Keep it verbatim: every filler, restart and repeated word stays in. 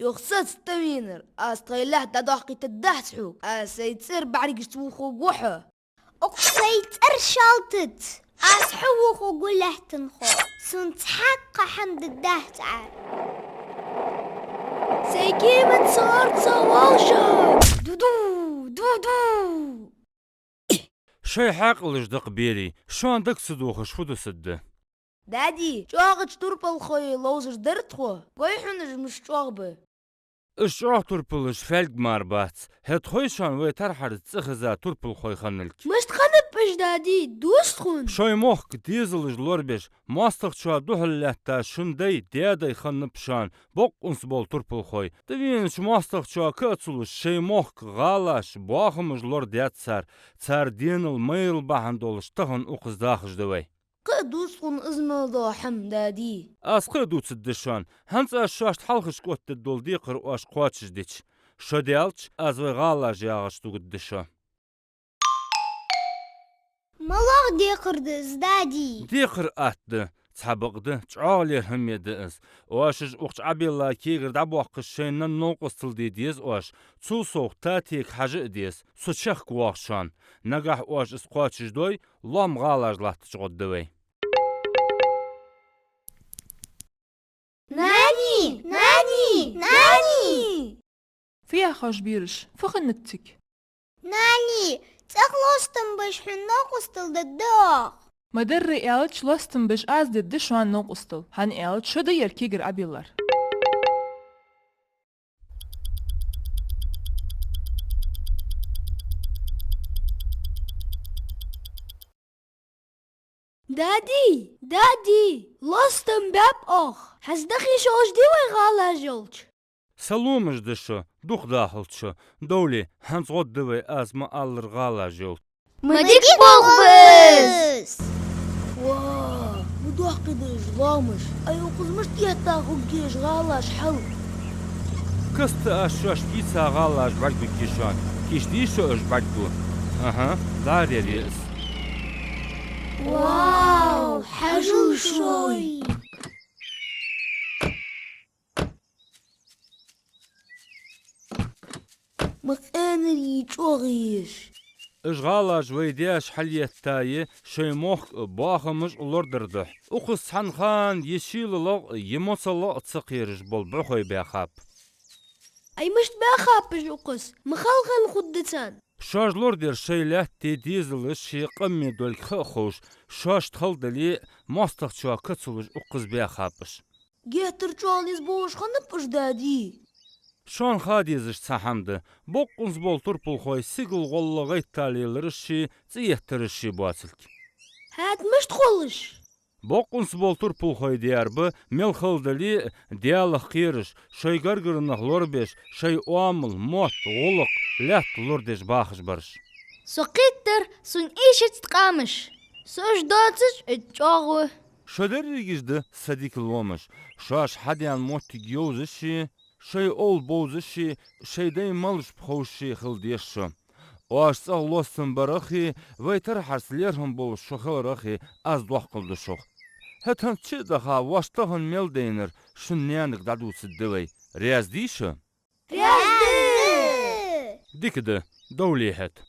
Юха саца тӀавенар, аз тхоай лаьтта дӀадоаккхийтаргдац хьога. Аз сай цӀер бӀаргашца вухаргва хьо. Укх сай цӀер шалтац. Аз хьо вухаргва лаьттан хьо. Сона цхьаккха хӀама дергдац Ӏа. Сай кеман сорца волша. Ду-ду, ду-ду. Шоай хьаькъалаш дакъа, берий, шоана дага ца дохаш фу дусаргда? Дади, чӀоагӀача турпалхой ловзаш дар тхо, гой хьона уж мишта чӀоагӀа ба. Уж чӀоагӀа турпалаш фаьлг мара бац, хӀаьта хой шоана вай тархьарца цӀихеза турпалхой хинналга. Мишта хиннаб уж, дади, дувца тхона. Шоай мохк дезалаш лорабеш, моастагӀчоа духьал лаьтта шун дай, даь-дай хиннаб шоана бокъонца бола турпалхой. ТӀавенача моастагӀчоа кхы а ца луш, шоай мохк, гӀалаш, боахамаш лорадаьд цар, цар денал, майрал бахьан долаш тахан укхаза дахаш да вай. Кхы а дувца тхона из мел дола хӀама, дади. Аз кхы а дувцаргда шоана. ХӀанз аз шоашта хьалхашка оттадергдола декхар оаш кхоачашдича. Шо даьлча, аз вай гӀалаш ягӀаш дугаргда шо. МалагӀа декхар да из, дади? Декхар атта да, цхьабакъда, чӀоагӀа лерхӀаме да из. Оаш уж укх чу Ӏобелла кегара дӀабоаккхаш, шоай нанна новкъостал де деза оаш. Цул совгӀа татега хьажа а деза. Со чехка воагӀа шоана. Нагахь оаш из кхоачашдой, лоам гӀалаш латтача гӀоргда вай. Нани! Нани! Нани! Фу яхаш, бераш, фу хиннад цига? Нани, цӀагӀа лостам беш хьона новкъостал дергда оаха. Ма дарра аьлча, лостам беш аз дергда шоана новкъостал, хӀана аьлча шо да ер кегара Ӏобеллар. Дади, дади, лостам баьб оаха. Хьа даха йиш йолаш дий вай гӀалаш йолча? Са ломаш да шо, дукха дахалда шо. Довле, хӀанз гӀоргда вай аз ма аллара гӀалаш йолча. Ма дика болх ба из! Ва, ма доккхий да уж лоамаш. Ай, укхаза мишта етта хургья уж гӀалаш хьал? Каста аз шоашта йийца гӀалаш бӀаргагургья шоана. Кийчдий шо уж бӀаргагу? Аха, дӀаеръер я из. Вау, хьажал шоай! Ма къаьнарий чӀоагӀа я уж. Уж гӀалаш вай даьша хьалъеттаяь, шоай мохк а, боахамаш а лорадар духьа. Укхаза цхьан хана е шийлалах а, е моцалах а ца кхераш бола бӀухой баьхаб. Ай, мишта баьхаб уж укхаза? Ма халхал хургда царна. Шоаш лорадаьр шоай лаьттеи дезалаши къаман долга ха а ховш, шоашта хала дале а, моастагӀчоа кхы а ца луш укхаза баьхаб уж. Геттара чӀоагӀа низ болаш хиннаб уж, дади. Шоана ха дезаш цхьа хӀама да. Бокъонца бола турпалхой сигала гӀолла гӀайтталелараши цӀи еттараши боацилга. ХӀаьта мишта хул уж? Бокъонца бола турпалхой даьр ба, мел хала дале а, Даьлах кхераш, шоай гаргара нах лорабеш, шоай оамал, мотт, гӀулакх, лаьтта лорадеш бахаш бараш. Со кхийттар сона ийшац ткъамаш. Со уж доацаш а чӀоагӀа ва. Шо деррига уж да са дика лоамаш. Шоаш хьадаьнна моттиг йовзаши, шоай овла бовзаши, шоай дай малашб ховшаши хила деза шо. Оаш цӀагӀа лостам барахи, вай тархьарца лерхӀам болаш шо хиларахи аз дохкалду шух. ХӀаьта хӀанз чу а даха, воаш тахан мел дайнар шун наьнага дӀадувцаргда вай. Раьза дий шо? Раьза да! Дика да, довле хӀаьта.